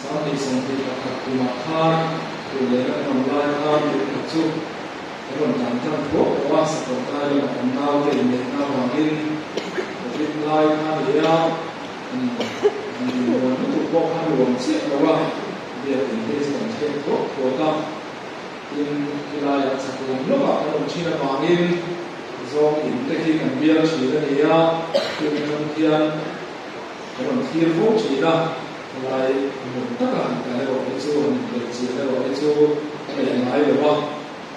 2021 kumah khan Puhlena kan awm lai khan lehkha chu kan rawn tlan tlang thuak tawh a, Sakawrtai lamah kan naute inneihna avangin Covid lai kha a ni a, an dinmuan lutuk pawh kha nuam chiah lo a, biakin te chu kan thleng thuak thuak a, tin helaiah chak lam lawkah kan awm thin avangin zawng in te khi kan bial thin a ni a, tun atang hian kan rawn thlir fo thin a. Helai hmun taka han kal erawh hi chu, han inbelh chian erawh hi chu a nei ngai lo a,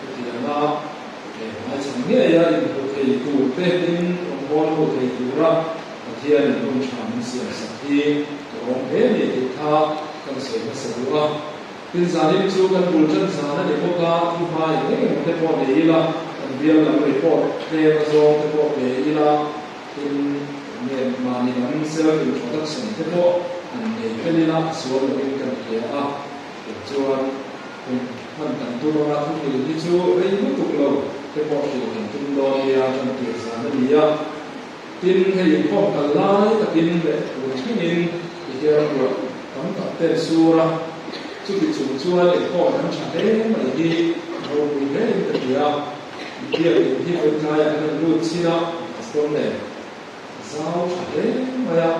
hetianga hmaichhan ngeia inhmu thei tur te tin rawngbâwl ho thei tura Pathianin hun ṭha min siamsak hi ka lawm hle a ni tih kha kan sawi hmasa duh a. Tin, zanin chu kan bul ṭan zan a ni bawk a, thu hma eng eng emaw te pawh nei ila, kan bial lam report tlem azawng te pawh pe ila, Tin, nge mahni lam self introduction te pawh han nei fel ila a sual lovin kan hria a, tih chuan hun hman kan tum anga thuhril hi chu rei lutuk lo te pawh hrilh kan tum dawn nia kan tir zan a ni a. Tin, hei inkhawm kal lai takin leh tun thlengin ti hian ruah tam tak ten sur a, chuti chung chuan inkhawm kan tha hle mai hi ropui hlein ka ti a. Biakin hi vawi tlaiah kan rawn lut chin a, pastor nen a zau tha hle mai a,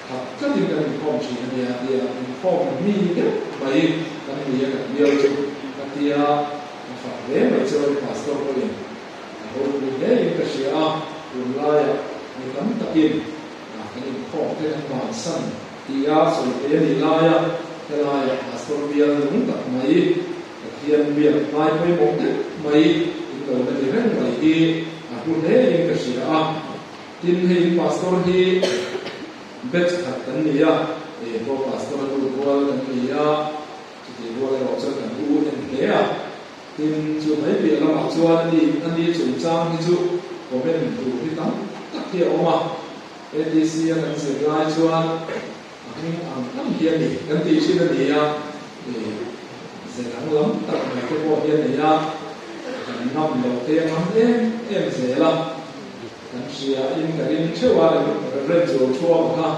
khat tlatin kan inkhawm thin a nia tia inkhawm mi deuh mai kan ni a kan bial chu ka tia a fak hle mai chu hei pastor pawhin a ropui hle in ka hria a, tunlaiah mi tam takin kan inkhawm te kan bansan tia sawi thei a nih laia helaiah pastor bial nung tak mai Pathian biak ngai pawimawh deuh mai in lo la ni reng mai hi a hlu hle in ka hria a. Tin, hei in pastor hi batch khat kan ni a, eh pawh pastor a lut rual kan ni a, chutih rual erawh chuan kan u en hle a. Tin, chu mai piah lamah chuan ani ani chungchang hi chu comment tur hi tam tak hi a awm a. ATC a kan zir lai chuan A hming ang ang hi a ni kan tih thin a ni a, ih ze danglam tak mai te pawh hi a nei a, kan ngam loh te a ngam em em zel a, kan hria in ka ring theuh a, Reverend Zualthuama kha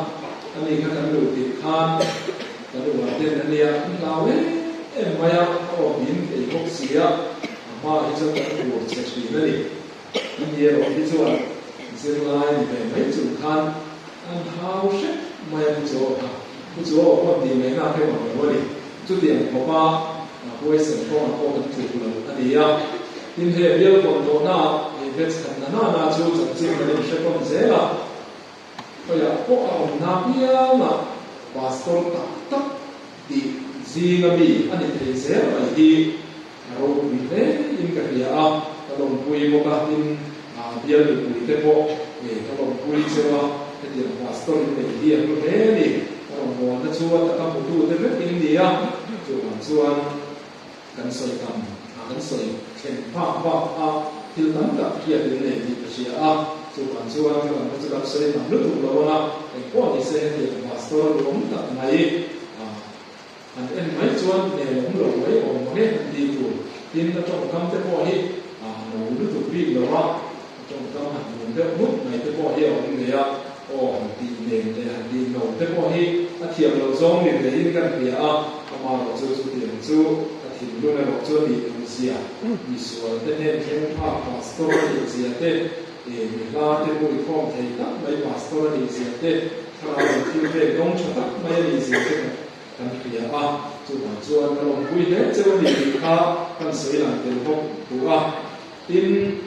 a ni kha kan luh tih khan kan uar den a nia, kan hlau em em mai a, a aw bim thei bawk si a, a hma hi chuan kan ur che thin a ni. A ni erawh hi chuan zirlai ni ve mai chung khan an hau hrep mai a, Pu Chuaw kha, Pu Chuaw pawh tih mai nghak em ang lo a ni. Chutiang khawpa huaisen kawngah pawh kan tluk lo a ni a. Tin, he bial vawn tawhnaah he batch khat na nana chu chanchin kan inhre tawn zel a. Khawiah pawh a awmna piangah pastor tak tak tih zinga mi a ni thei zel mai hi A ropui hle in ka hria a, ka lawmpui bawk a, tin bial mipui te pawh ka lawmpui cheu a, hetiang pastor in nei hi a hlu hle a ni, ka rawngbawlna chu a taka hmutu te vek in ni a, chuvang chuan kan sawi tam a, kan sawi thlen phak bak a thil tam tak hriat in nei tih ka hria a, chuvang chuan ka lamna chu kan sawi tam lutuk lo ang a, engpawh ni se hetiang pastor duhawm tak mai a. An en mai chuan nelawm lo mai awm mang e an ti tur. Tin, a tawngkam te pawh hi a no lutuk bik lo a, a tawngkam han hmun deuh nghut mai te pawh hi a awm ve a, aw han tih nen leh han tih no te pawh hi a thiam loh zawng ni vein kan hria a, amaherawh chu chutiang chu a thinlung erawh chu a nih loh zia, misual te hnen thleng phak pastor a nih zia te, mi hla te pawh i khawm thei tak mai pastor a nih zia te, Thlarau in thil pek dawng tha tak mai a nih zia te kan hria a, chuvang chuan ka lawmpui hle cheu a ni tih kha kan sawi lang tel bawk duh a. Tin,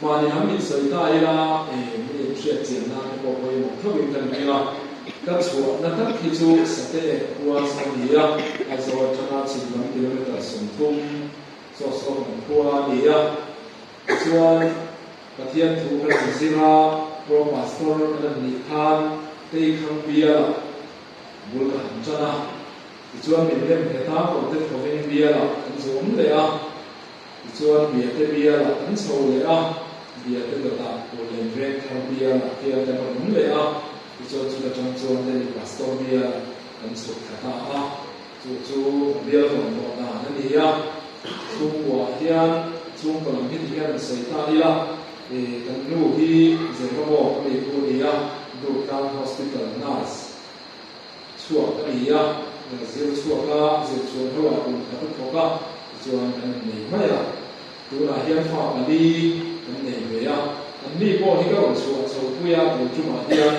mahni lam min sawi ta ila, mi in hriat chian nan te pawh pawimawh thovin kan ring a, ka chhuahna tak hi chu Sate khua chu a ni a, Aizawl atanga chhim lam kilometre 30 chaw sawm kan khua a ni a, tichuan, Pathian thu kan han zir a, Pro Pastor kan han nih khan Teikhang bialah bul ka han tan a, tichuan min rem nghet a, Kawrte Thawveng bialah kan zawm leh a, tichuan Biate bialah kan chho leh a, Biate dawtah Puhlen Veng Thar bialah hian kan rawn awm leh a, tichuan chuta tang chuan Delhi Pastor bialah kan chhuk thla ta a, chu chu bial rawn tawh dan a ni a. Chhungkuaah hian chhungkaw lam hi ti hian an sawi ta ila, kan nu hi Zirhawmawk a mi pu a ni a, Durtlang Hospital nurse chhuak a ni a, zir chhuak a, zir chhuah hnuah kum khat a thawk a, tichuan kan innei mai a. Tunah hian fa pali kan nei ve a, an ni pawh hi ka rawn chhuah chho pui a, tun tumah hian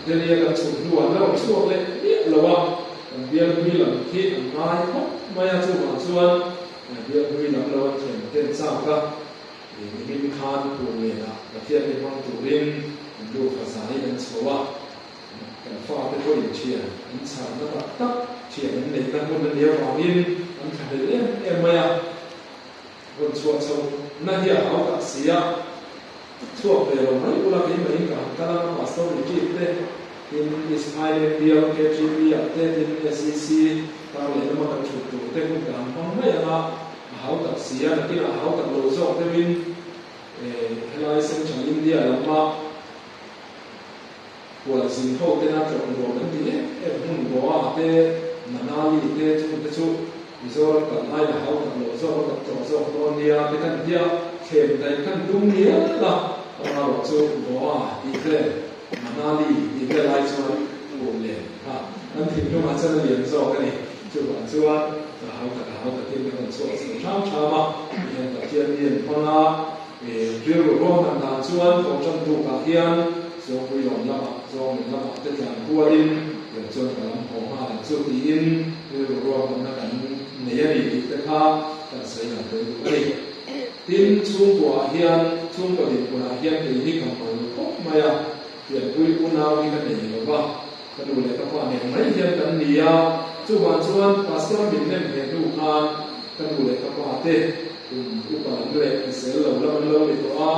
Delhi a kan chhuk hnuah an la rawn chhuak leh miah lo a, kan bial hlui lam khi an ngai khawp mai a, chuvang chuan bial hlui lam lo an thlen ten chak a, nimin khan Purlenah Pathian ni hmang turin an nufa zaiin an chho a. Kan fate pawhin thian an chharna tak tak, thian an neihna hmun a nih avangin an thlahlel em em mai a. Rawn chhuah chho na hi a hau tak si a, chhuak ve lo mai ula keimahin ka han kal ang, Pastor Retreat te, tin East Highland bial KGP ah te, tin SEC kar leh lama kan thut tur te hun ka han hmang mai ang a, a hau tak si a, nakinah a hau tak lo zawk deuhin helai Central India lama Hualzin ho tena tlawh nuam an ti em em hmun Goa te, Manali te chung te chu Mizoram kal lai la hau tak lo zawk a kan tlawh zawk dawn nia te kan tia thlem daih kan tum ngial a, amaherawh chu Goa tih vel, Manali tih vel ai chuan kum len kha kan thinlungah chuan a lian zawk a ni. Chuvang chuan ka hau tak a hau takin kan rawn chhuak chho ṭham ṭham a, tihian Pathian mi an hmang a. Rilru ruahman dan chuan thawhṭan tukah hian Zawngpui lawm lamah, Zawngin lamah te tlan kualin tiang chuan ka lam haw nghal ang chu tiin rilru ruahmanna kan nei a ni tih te kha kan sawi lang tel duh a ni. Tin, chhungkuaah hian, chhungkaw dinhmunah hian kei hi ka mal khawp mai a, pianpui unau hi ka nei lo va, ka nu leh ka pa nen mai hian kan ni a, chuvang chuan Pastor min nem ve hnu khan ka nu leh ka pa te Kum upa lam leh hrisel lo lam an lo ni tawh a,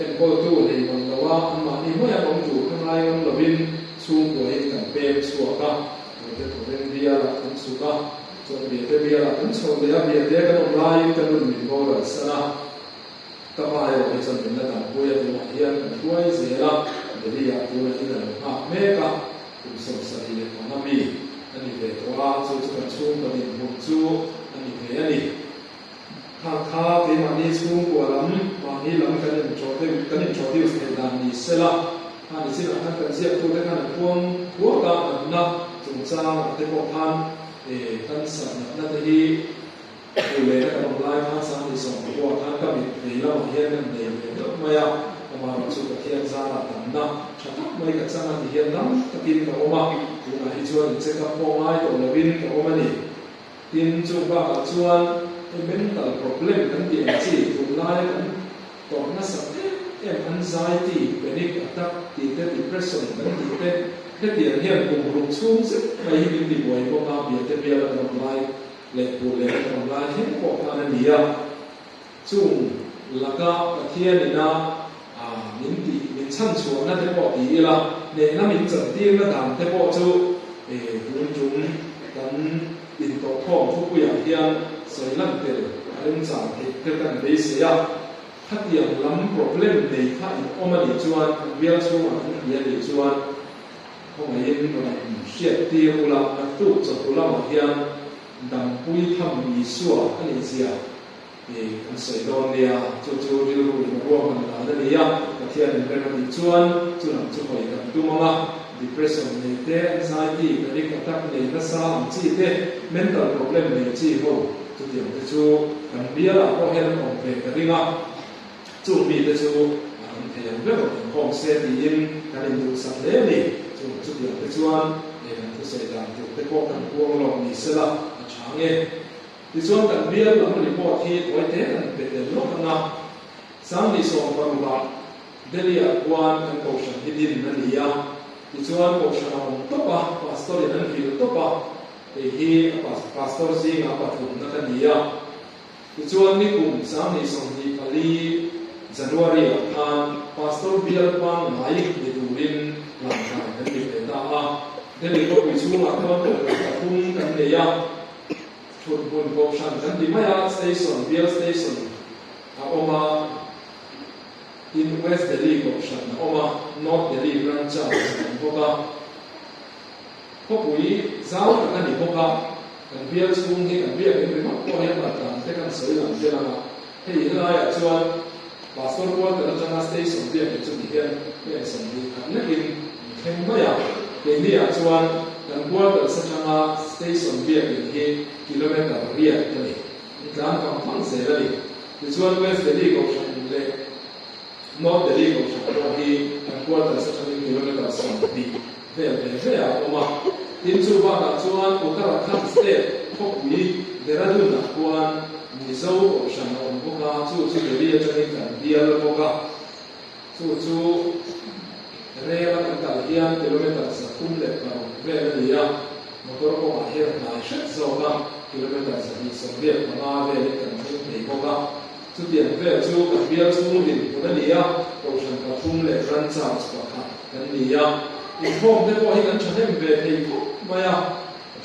enkawltu nei mang lo a, anmahni hmai a awm tur kha ngai ngam lovin chhungkuain kan peng chhuak a, Puite Thawveng bialah kan chhuk a, chuan Biate bialah kan chho leh a, Biate kan awm laiin ka nun min boral san a, ka pa erawh hi chuan min la dampui a, tunah hian kan hruai zel a, Delhi-ah tunah in a lo nghak mek a, kum 75 mi a ni ve tawh a, chu chu kan chhungkaw dinhmun chu a ni ve a ni. Kha kha keimahni chhungkua lam, mahni lam kan kan introduce theih dan ni se la, kha ni chinah khan kan ziaktute khan an puang thuak a, natna chungchangah te pawh khan cancer natna te hi bu lehna kan awm lai khan Sangni Sawmkua khan ka mit vei lamah hian kan nei ve deuh mai a, amaherawh chu Pathian zarah damna tha tak mai ka chang a ti hian dam takin ka awm a, tunah hi chuan in check up pawh ngai tawh lovin ka awm a ni. Tin, chung bakah chuan hei mental problem kan tih ang chi tunlaia kan tawrh nasat em em anxiety, panic attack tih te, depression kan tih te, hetiang hian kum ruk chhung zet mai hi min ti buai bawk a, biate biala kan awm lai leh pur leh kan awm lai thleng pawh khan a ni a. Chung laka Pathian ina min tih, min chhan chhuahna te pawh ti ila, hnehna min chantirna dan te pawh chu tun tum kan intawhkhawm thupuiah hian sawi lan tel a remchang theih te kan beisei a. Khatiang lam problem nei kha in awm a nih chuan, kan bial chhungah kan hria a nih chuan khawngaihin rawn hriat tir ula, naktuk chawhnu lamah hian Dampui tham Isua a nih zia. Tih kan sawi dawn nia, chu chu rilru in a ruahman dan a ni a, Pathian in rem a tih chuan chu lam chu hawi kan tum ang a, depression nei te, anxiety, panic attack nei nasa ang chi te, mental problem nei chi ho chutiang te chu kan bialah pawh hian an awm ve ka ring a, chung mite chu a tam thei ang ber rawn inkhawm se tiin kan induhsak hle a ni, chung chutiang te chuan kan thusawi dan tur te pawh kan puang lawk ni sela a tha nge. Tichuan kan bial lam report hi tawi te kan pe tel lawk ang a, 2016 Delhi-ah khuan kan kohhran hi din a ni a, tichuan kohhran a awm tawp a, pastor in an vil tawp a, kei hi a pastor zingah pathumna ka ni a. Tichuan nikum 2024 January-ah khan pastor bial pangngai ni turin lamkai kan ni ve ta a, Delhi khawpui chhungah khuan kohhran pathum kan nei a. Thut hmun kohhran kan ti mai a, station, bial station a awm a, tin West Delhi kohhran a awm a, North Delhi branch a awm bawk a. Khawpui zau tak a ni bawk a, kan bial chhung hi kan biak in ringawt pawh hian raltlan te kan sawi lang tel ang a, hei helaiah chuan Pastor quarter atanga station biak in chu ti hian pen 21 lekin an thleng mai a, keini ah chuan. kan quarters atanga station biakin hi kilometre riat a ni. An tlan vang vang zel a ni. Tichuan West Delhi Kohhran leh North Delhi Kohhran pawh hi kan quarters atangin kilometre 20 vel ve ve ah a awm a. Tin chu bakah chuan Uttarakhand state khawpui Dehradun ah khuan Mizo Kohhran a awm bawk a, chu chu Delhi atangin kan bial bawk a. Chu chu rel a kan kal hian kilometre 306 vel a ni a, motor kawngah hian a hnai hret zawk a, kilometre 285 velin kan thleng thei bawk a. Chutiang vel chu kan bial chhung dinhmun a ni a, kohhran pathum leh ran charge pakhat kan ni a. Inkhawm te pawh hi kan thahnem ve thei khawp mai a,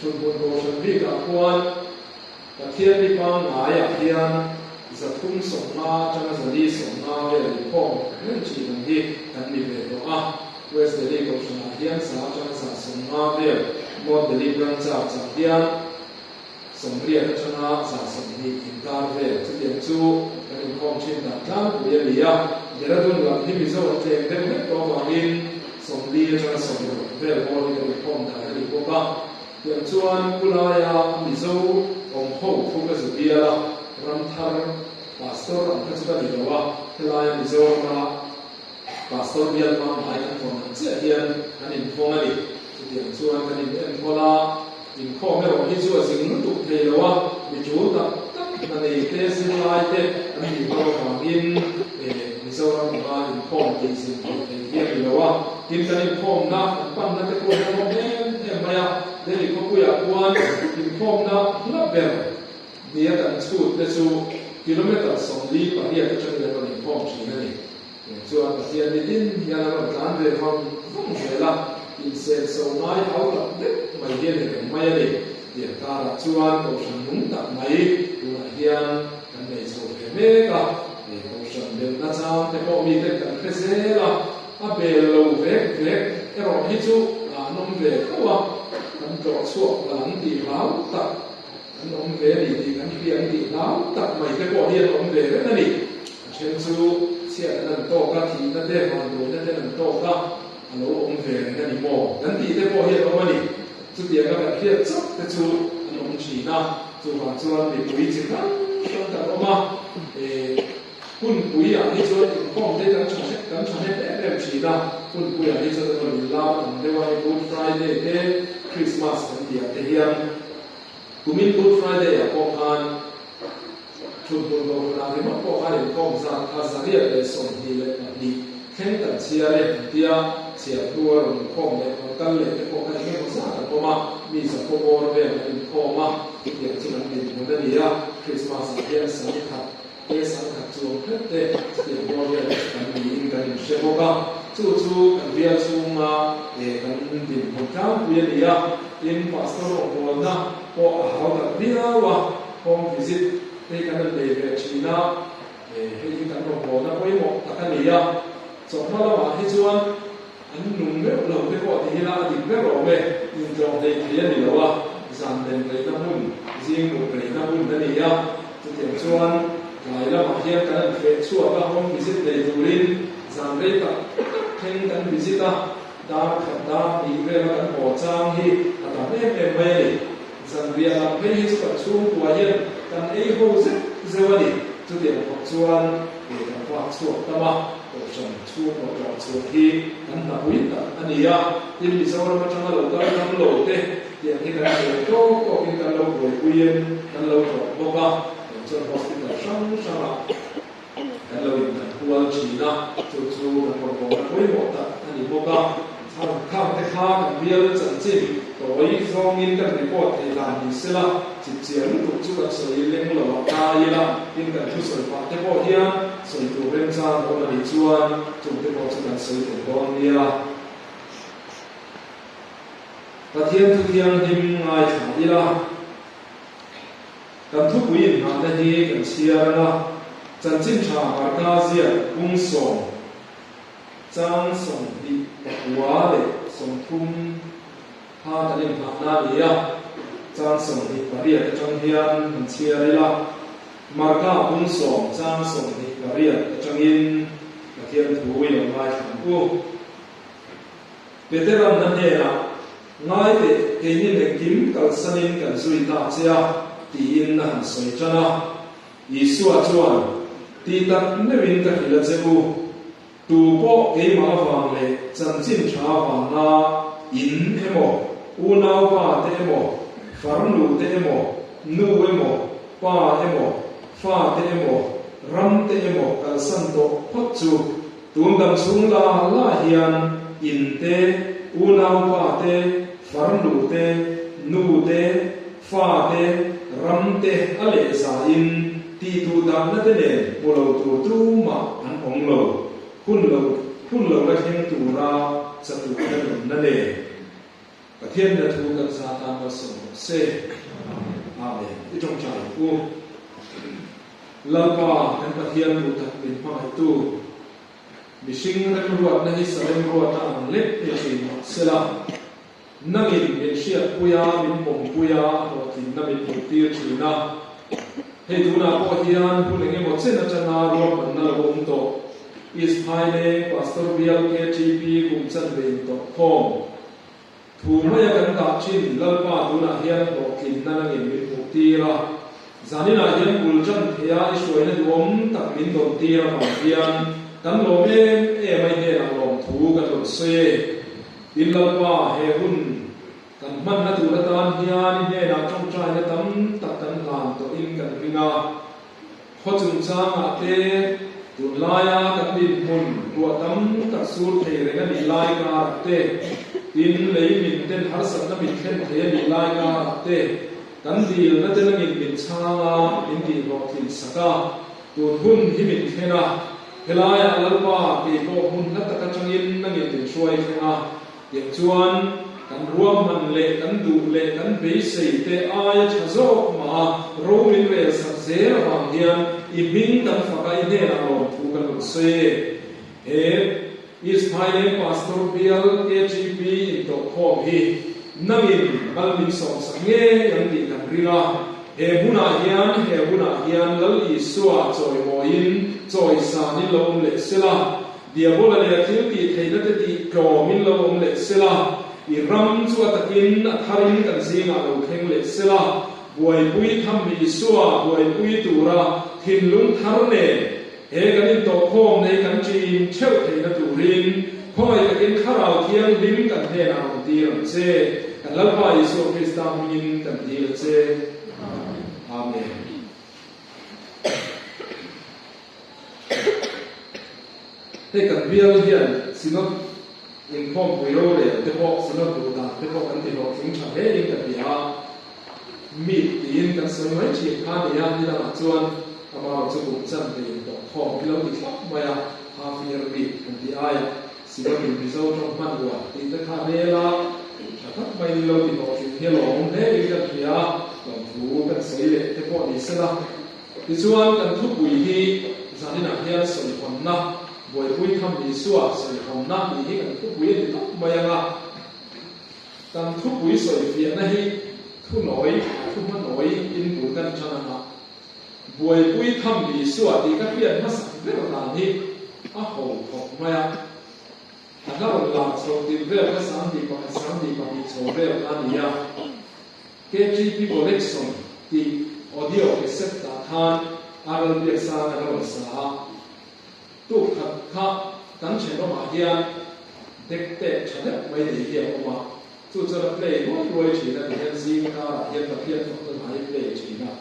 thunhmun kohhran bikah khuan Pathian mi pangngaiah hian 350 atanga 450 vel inkhawm reng thin ang hi kan ni ve tawh a. West Delhi Kohhranah hian za atanga 150 vel, North Delhi Branch ah hian 80 atanga 120 inkar vel chutiang chu kan inkhawm thin dan tlangpui a ni a. Dehradun lam hi Mizo an tlem deuh hlek tawh avangin 40 atanga 60 vel bawr hi kan inkhawm dan a ni bawk a. Tiang chuan khulaia Mizo awm ho thu ka zu bial a, Ramthar Pastor ang kha chu ka ni lo a, helaia Mizorama Pastor bial pangngai kan vawn ang chiah hian kan invawng a ni. Chutiang chuan kan in enkawl a, inkhawm erawh hi chu a zing lutuk thei lo a, mi tul tak tak hna nei te, zirlai te an nih hlauh avangin Mizoram anga inkhawm tih zin theih theih hi a ni lo a. Tin, kan inkhawmna kan panna te pawh hi a awm em em mai a, Delhi khawpuiah khuan inkhawmna hla ber nia kan chhut te chu kilometre 48 atangin an rawn inkhawm thin a ni. Tiang chuan Pathian ni din hian a rawn tlan ve vang vang zel a, insenso ngai hau tak deuh mai hi a ni reng mai a ni. Tiang karah chuan kohhran nung tak mai tunah hian kan nei chho ve mek a, kohhran belhna chang te pawh miten kan hre zel a, a bel lo vek vek erawh hi chu an awm ve tho a, kan tlawh chhuak palh ang tih hlau tak an awm ve a ni tih kan hria ang tih hlau tak mai te pawh hi an awm ve reng a ni. A then chu chhiat an an tawk a, thihna te, vanduaina te an an tawk a, a lo awm ve reng a ni maw? Kan tih te pawh hi an awm a ni. Chutianga kan hriat chauh te chu an awm thin a, chuvang chuan mipui chi hrang hrang kan awm a, Hunpui ah hi chuan inkhawm te kan tha kan tha hnem em em thin a, hunpui ah hi chuan an rawn inlar tam deuh a, hei Good Friday te Christmas kan tih ah te hian kumin Good Friday ah pawh khan thunhmun kohhran ah ringawt pawh khan inkhawm zat kha 122 thleng kan chhiar e an tia, chhiar hnu a rawn inkhawm leh rawn kal leh te pawh kha eng emaw zat an awm a, mi zakhaw bawr vel an inkhawm a, chutiang chu kan dinhmun a ni a, Christmas ah hian 10,000 Te 10,000 chuang hret te chutiang bawr vel te chu kan niin kan inhre bawk a, chu chu kan bial chhunga kan dinhmun tlangpui a ni a, tin pastor rawngbawlna pawh a hau tak viau a, home visit te hi kan rawn nei ve thin a, hei hi kan rawngbawlna pawimawh tak a ni a, chawhma lamah hi chuan an nung meuh lo te pawh ti ila a dik ber awm e, intlawh hlei thei a ni lo a, zan len reina hmun, zing mut reina hun a ni a, chutiang chuan tlai lamah hian kan han feh chhuak a, home visit nei turin zan rei tak tak thleng kan visit a, dar khat dar hnih vela kan haw chang hi a tam em em mai a ni. Zanriah lam phei hi chu kan chhungkua hian kan ei ho zeuh zeuh a ni. Chutiang khawp chuan kei kan vak chhuak tam a, kohhran chhungkaw tlawh chhuah hi kan hnapui tak a ni a. Tin, Mizoram atanga lo kal tam lo te tiang hi kan buai tawk tawkin kan lo buaipuiin kan lo tlawh bawk a, tiang chuan hospital hrang hrangah kan lo indan kual thin a, chu chu kan rawn bawhna pawimawh tak a ni bawk a. Chhan khang te kha kan bial chanchin tawi zawngin kan report thei dan ni sela, chipchiar lutuk chu kan sawi leng lo a kai ila, tin kan thusawi pah te pawh hian sawi tur remchang awm a nih chuan chung te pawh chu kan sawi tel dawn nia. Pathian thu thianghlim ngaithla ila. Kan thupui inngahna hi kan chhiar ang a, chanchin tha Marka ziak bung 10 chang 29 leh 30 kha kan inngahna a ni a, chang 28 atang hian kan chhiar ila, Marka bung 10 chang 28 atangin Pathian thu i lo ngaithla ang u. Peteran a hnenah. Ngai teh, keinin engkim kalsanin kan zui ta che a, tiin a han sawi tan a. Isua chuan, Ti tak meuhin ka hrilh a che u, tu pawh keimah avang leh chanchin tha avanga in emaw, unaupa te emaw, farnu te emaw, nu emaw, pa emaw, fa te emaw, ram te emaw kalsan tawh phawt chu Tun dam chhung la la hian in te, unaupa te, farnu te, nu te, fa te, ram te a leh zain tih duh dahna te nen hmu lo tur tumah an awm lo. Hun lo hun lo la thleng tura chatuahna nunna nen Pathian na thu kan za tan malsawm rawh se. Amen. I tawngtai u. Lalpa, kan Pathian duh tak min hmangaihtu, mihring remruatna hi sa remruatna ang lek ni thin mah sela, nangin min hriatpui a, min pawmpui a, a hlawhtlinna min hmuhtir thin a. Hei tunah pawh hian hun eng emaw chen atanga ruahmanna lo awm tawh, East Phaileng Pastor Bial KTP kum chanve intawhkhawm, Thu maia kan dah thin Lalpa tunah hian hlawhtlinna nangin min hmuh tir a, zaninah hian bul tan theia i hruaina duhawm tak min dawn tir avang hian kan lawm em em a, i hnenah lawmthu kan rawn sawi e. Tin Lalpa, he hun kan hmanna tur atan hian i hnenah tawngtaina tam tak kan hlan tawhin kan ring a. Khaw chungchangah te, tunlaia kan dinhmun ruah tam tak sur thei reng a nih lai karah te, tin lei min ten harsatna min thlen thei a nih lai karah te, kan dilna te nangin min chhang a, min tihhlawhtlin sak a, tun hun hi min thlen a, helaiah Lalpa kei pawh hmun hla tak atangin nangin min hruai thleng a, Tiang chuan kan ruahman leh kan duh leh kan beisei te aia tha zawk mah a ro min rel sak zel avang hian i hming kan fak a, i hnenah lawmthu kan rawn sawi e. He East Phaileng Pastor Bial KTP intawhkhawm hi nangin mal min sawmsak ngei ang tih kan ring a, he hmunah hian he hunah hian Lal Isua chawimawiin chawisanin lo awm leh sela, Diabola leh a thil tih theihna te tih tlawm in lo awm leh sela, i ram chu a takin a tharin kan zingah lo thleng leh sela, buaipui tham Isua buaipui tura thinlung thar nen he kan intawhkhawm nei kan ṭin ṭheuh theihna turin khawngaih takin Thlarau Thianghlim kan hnenah rawn tir ang che. Kan Lalpa Isua Krista hmingin kan dil a che. Amen. Hei kan bial hian Synod inkhawmpui rorel te pawh, Synod duh dan te pawh kan ti hlawhtling tha hle in ka ti a, meet tiin kan sawi mai thin kha nia, nidangah chuan amaherawh chu kum chan ve intawhkhawm hi lo ti thlap mai a, half year meet kan ti aia Synod in Mizo tawng hmanrua tih te kha hmel a tha tak maiin lo ti hlawhtling hi a lawmawm hle in kan hria a, lawmthu kan sawi leh te pawh ni sela. Tichuan, kan thupui hi zaninah hian sawihawnna, buaipui tham Isua sawihawnna tih hi kan thupui a ni tawp mai ang a. Kan thupui sawifiahna hi thunawi, thuhmanawi in bul kan tan ang a. Buaipui tham Isua tih ka hriat hmasak ber dan hi a ho khawp mai a. A hla rawn lar chhoh tirh vel kha 21, 22 chho vel kha a ni a. KTP Collection tih audio cassette ah khan RL Biaksang a rawn sa a. Tuk khat kha kan thenawmah hian deck tape tha deuh mai nei hi a awm a, chu chuan a play ruai ruai thin a, tihian zing karah hian Pathian fakna hla hi play thin a.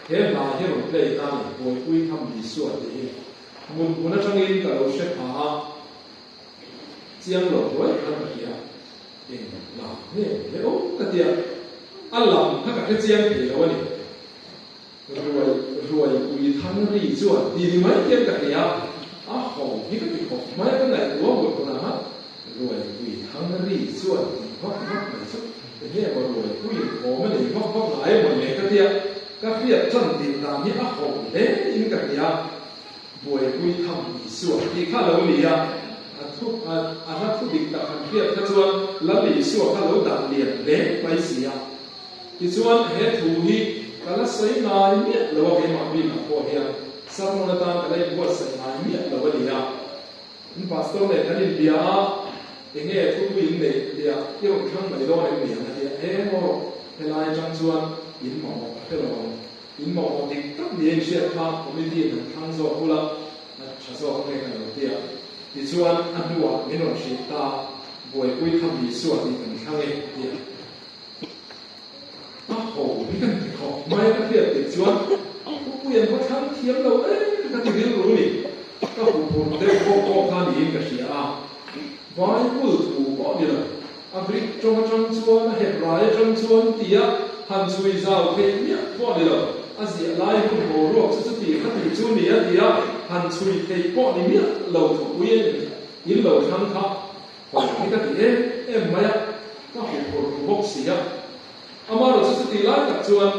He hla hi rawn play ta a ni, Bawihpui Tham Isua tih hi. Mut hmun atangin ka lo hre pha a, chiang lo ruai khan ka hria. Eng lam nge le aw ka tia, a lam kha ka hre chiang thei lo a ni. Ruai ruai pui thang ri chuan ti ni mai hian ka hria, a ho hi ka ti khawp mai a, ka ngaihtuah mut hunah khan ruai pui thang ri chuan ti vak vak mai chu enge maw ruai pui thawm a nei vak vak ngai emaw le ka tia, ka hriat tan tih dan hi a ho hle in ka hria. Buaipui tham Isua tih kha lo ni a, a thu a hla thu dik tak han hriat kha chuan Lal Isua kha lo dah lian hle mai si a. Tichuan he thu hi ka la sawi ngai miah lo a keimah bikah pawh hian sermon atan ka la inbuatsaih ngai miah lo a ni a. In pastor nen kan inbia a. Enge thupui in neih tia i rawn thlang mai dawn em ni ang a tia, he maw helai atang chuan in mamawh ka hre lo ang, in mamawh dik tak ni a inhriat kha committee in han thlang zawk bula a tha zawk ange ka lo tia. Tichuan a hnuah min rawn hrilh ta, buaipui kha Isua tih kan thlang e a tia. A ho hi kan ti khawp mai ka hriat tih chuan thupui an va thlang thiam lo em ka ti rilru ni. Ka huphurh deuh bawk pawh kha niin ka hria a. Bible thu pawh ni lo, a Greek tawng atang chuan a Hebrai atang chuan tia han chhui zau theih miah pawh ni lo, a ziah lai hun boruak chu chuti kha ti chu ni a tia han chhui theih pawh ni miah lo thupui a in lo thlang kha. Haw hi ka ti em em mai a, ka huphurh ru bawk si a. Amaherawhchu chuti lai tak chuan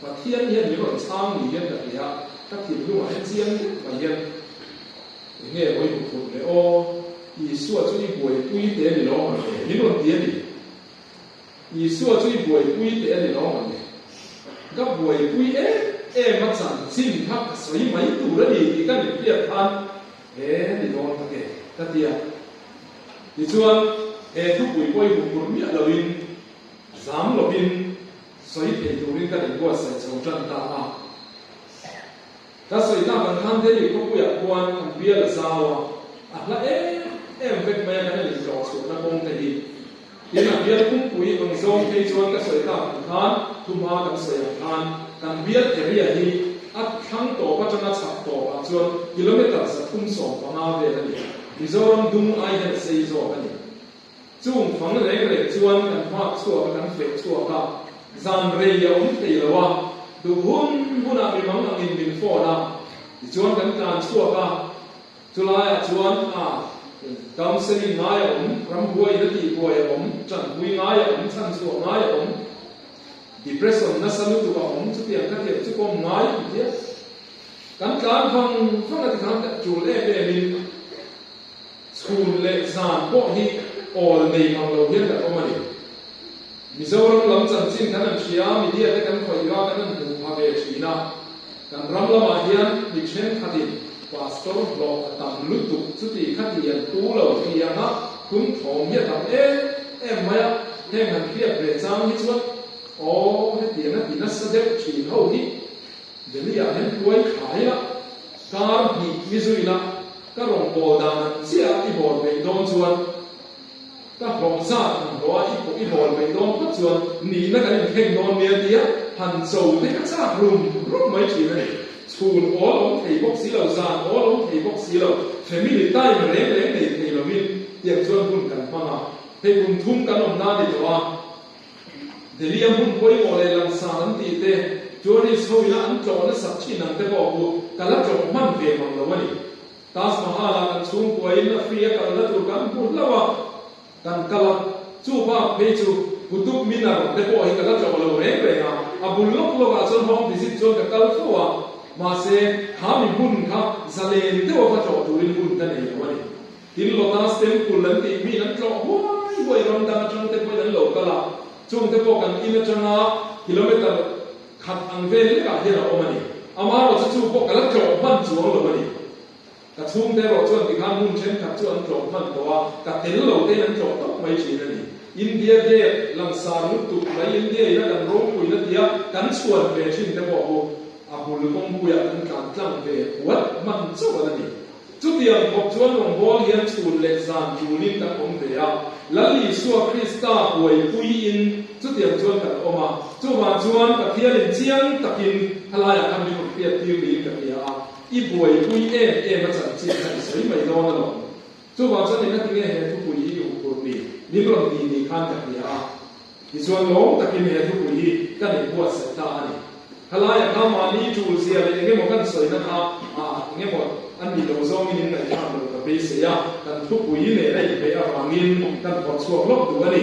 Pathian hian min rawn chhang ni hian ka hria a, ka thinlungah hian chiang deuh mai hian eng nge maw i huphurh le aw, Isua chu i buaipui teh a ni lo ang le, min rawn ti a ni. Isua chu i buaipui teh a ni lo ang le. Ka buaipui em em a chanchin kha ka sawi mai tur a ni tih ka inhriat khan He ni dawn tak e, ka ti a. Tichuan, he thupui pawh i hmu phur miah loin, zam lovin sawi thei turin kan inbuatsaih chho tan ta a. Ka sawi tak ang khan Delhi khawpuiah khuan kan bial a zau a, a hla em em vek mai a kan in intlawh chhuahna kawng te hi. Tin, a bial pumpui ang zawng phei chuan ka sawi tak ang khan, thuma kan sawi ang khan, kan bial area hi a thlang tawp atanga chhak tawpah chuan kilometre 315 vel a ni. Mizoram dung ai hian a sei zawk a ni. Chung fang reng reng chuan kan hmak chhuak a, kan feh chhuak a, zan rei a awm thei lo a, duh hun hunah mi mang angin min phone a, tichuan kan tlan chhuak a. Chulaiah chuan a counselling ngai a awm, rambuaiin a tihbuai a awm, tanpui ngai a awm, chhanchhuah ngai a awm, depression nasa lutuk a awm, chutiang khatiang chu pawm ngai an tia. Kan tlan vang vang a tikhan ka tul em em in chhun leh zan pawh hi awl nei mang lo hian kan awm a ni. Mizoram lam chanchin kan han hria, media te kan khawih a, kan han hmu pha ve thin a. Kan ram lamah hian mi thenkhatin pastor hlawh a tam lutuk chuti khati an tu lo ti anga phun thawm hi a tam em em mai a, heng han hriat ve chang hi chuan aw hetiang a ti nasa deuh thin ho hi Delhi-ah hian hruai thlai la, kar hnih mi zui la, ka rawngbâwl dan ang chiah i bâwl peih dâwn chuan ka hlawh zât ang hlawha i pawh i bâwl peih dâwn phawt chuan nihna kan inthleng dâwn nia tia han cho te ka châk rum rum mai ṭhin a ni. Chhûn awl awm thei bawk si lo, zân awl awm thei bawk si lo, family time reng reng nei thei lovin tiang chuan hun kan hmang a, hei kum thum kan awm nân ni tawh a. Delhi-a hmun pawimawh leh langsar an tih te, tourist ho ina an tlawh nasat thin ang te pawh khu ka la tlawh hman ve mang lo a ni. Taj Mahal-ah kan chhungkuain a free a kalna tur kan hmu hlauh a, kan kal a, chu bak phei chu Qutub Minar te pawh hi ka la tlawh lo reng reng a, a bul lawk lawkah chuan home visit chuan ka kal fo a, mahse kha mi hmun kha zalen deuh a va tlawh turin hun ka nei lo a ni. Tin, Lotus Temple an tih miin an tlawh huai huai ram dang atang te pawhin an lo kal a, chung te pawh kan in atanga kilometre khat ang vel lekah hian a awm a ni. Amaherawhchu chu pawh ka la tlawh hman chuang lo a ni. Ka chhungte erawh chuan tikhan hmun thenkhat chu an tlawh hman tawh a, ka tel lo tein an tlawh tawp mai thin a ni. India Gate langsar lutuk mai India ina kan ropuina tia kan chhuan ve thin te pawh khu a bul kawngpuiah kan tlan tlang ve huat hman chauh a la ni. Chutiang khawp chuan rawngbâwl hian chhûn leh zân ṭûlin kan awm ve a, Lal Isua Krista buaipuiin chutiang chuan kan awm a. Chuvang chuan Pathianin chiang takin helaiah khan min rawn hriattir niin ka hria a, i buaipui em em a chanchin kha i sawi mai dawn alawm. Chuvang chuan engatinge he thupui hi i huphurh ni? Min rawn ti ni khan ka hria a. Tichuan lawm takin he thupui hi kan inbuatsaih ta a ni. Khalaia kha mahni tul zia leh engemaw kan sawina kha ah engemaw a ni lo zawngin in ngaihthlak lo ka beisei a, kan thupui nen a inhmeh avangin kan phawrh chhuak lawk duh a ni.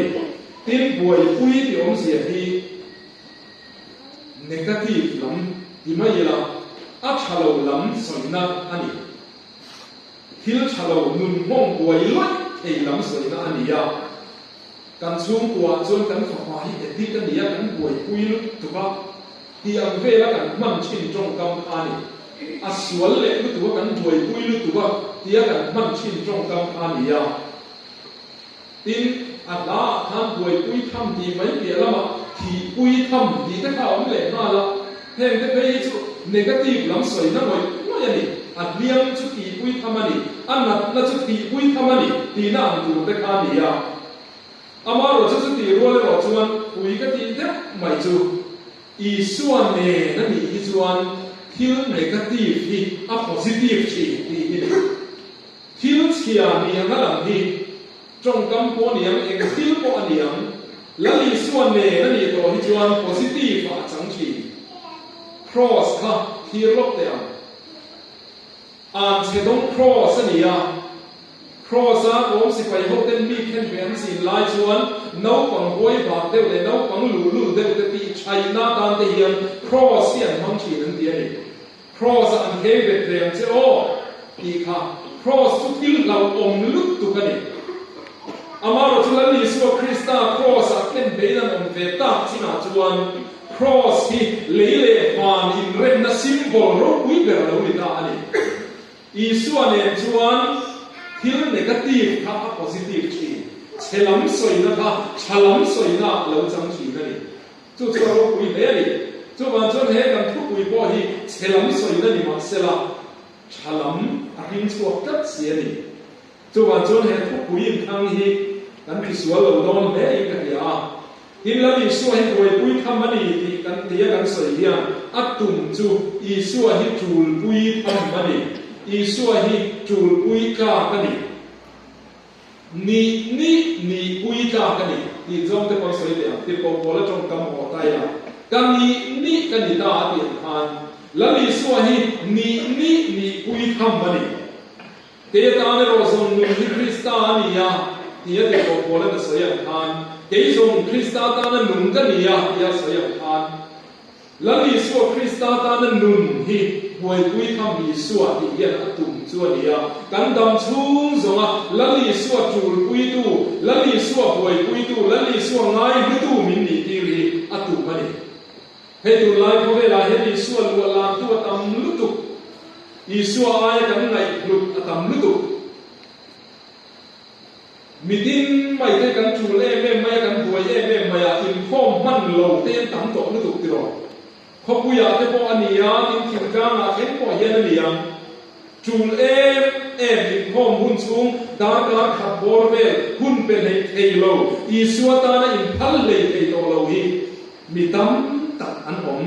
Tin, buaipui ti awmzia hi negative lam ti mai ila a tha lo lam sawina a ni. Thil tha lo nun hmawng buai lawih thei lam sawina a ni a. Kan chhungkuaah chuan kan fapa hi addict a ni a, kan buaipui lutuk a, tih ang vela kan hman thin tawngkam kha a ni. A sual leh lutuk a, kan buaipui lutuk a, tia kan hman thin tawngkam kha a ni a. Tin, a hlaah khan buaipui tham tih mai piah lamah thihpui tham tih te kha a awm leh nghal a. Heng te phei hi chu negative lam sawina ngawih ngawih a ni. A hliam chu tihpui tham a ni, a natna chu thihpui tham a ni tihna ang tur te kha a ni a. Amaherawh chu chutih rual erawh chuan pui ka tih deuh mai chu Isua nen a nih hi chuan thil negative hi a positive thin tih hi ni. Thil chhia ni ang a lang hi tawngkam pawh a ni ang, eng thil pawh a ni ang, Lal Isua nen a nih tawh hi chuan positive ah a chang thin. Cross kha thlir lawk teh ang. An chhe dawng Cross a ni a. Cross-a Rom sipai hoten mi khen ve an chin lai chuan naupang huai bak deuh leh naupang luhlul deuh te tih thaihna atan te hian Cross hi an hmang thin an ti a ni. Cross-a an kheng bet ve ang che aw tih kha Cross chu thil hlauhawm lutuk a ni. Amaherawh chu Lal Isua Krista Cross-ah khen vein an awm ve tak chinah chuan Cross hi lei leh van inremna symbol ropui ber a lo ni ta a ni. Isua nen chuan thil negative kha a positive thin, chhe lam sawina kha tha lam sawina a lo chang thin a ni. Chu chu a ropui hle a ni. Chuvang chuan he kan thupui pawh hi chhe lam sawina ni mah sela, tha lam a hring chhuak tlat si a ni. Chuvang chuan he thupui inthlang hi kan tisual lo dawn hle in ka hria a. Tin, Lal Isua hi buaipui tham a ni tih kan tia kan sawi hian a tum chu Isua hi tulpui tham a ni, Isua hi tulpui tlak a ni, ni ni nihpui tlak a ni tih zawng te pawh sawi teh ang. Tirhkoh Paula tawngkam haw ta ila, Ka ni ni ka ni ta a tih ang khan Lal Isua hi ni ni nihpui tham a ni. Kei atan erawh zawng nun hi Krista a ni a, ti a tirhkoh Paula'n a sawi ang khan, Kei zawng Krista tana nung ka ni a, ti a sawi ang khan, Lal Isua Krista tana nun hi buaipui tham Isua tih hian a tum chu a ni a. Kan dam chhung zawnga Lal Isua tulpuitu, Lal Isua buaipuitu, Lal Isua ngaihlutu min nihtir hi a tum a ni. Hei tunlai khawvelah hian Isua luah lantu a tam lutuk. Isua aia kan ngaihhlut a tam lutuk. Mitin mai te kan tul em em mai a, kan buai em em mai a, inkhawm hman lo te an tam tawh lutuk tiraw. Khawpuiah te pawh a ni a, tin thingtlangah thleng pawh hian a ni ang. Tul em em inkhawm hun chhung darkar khat bawr vel hun pe hleih thei lo, Isua tana inphal hlei thei tawh lo hi Mi tam tak an awm.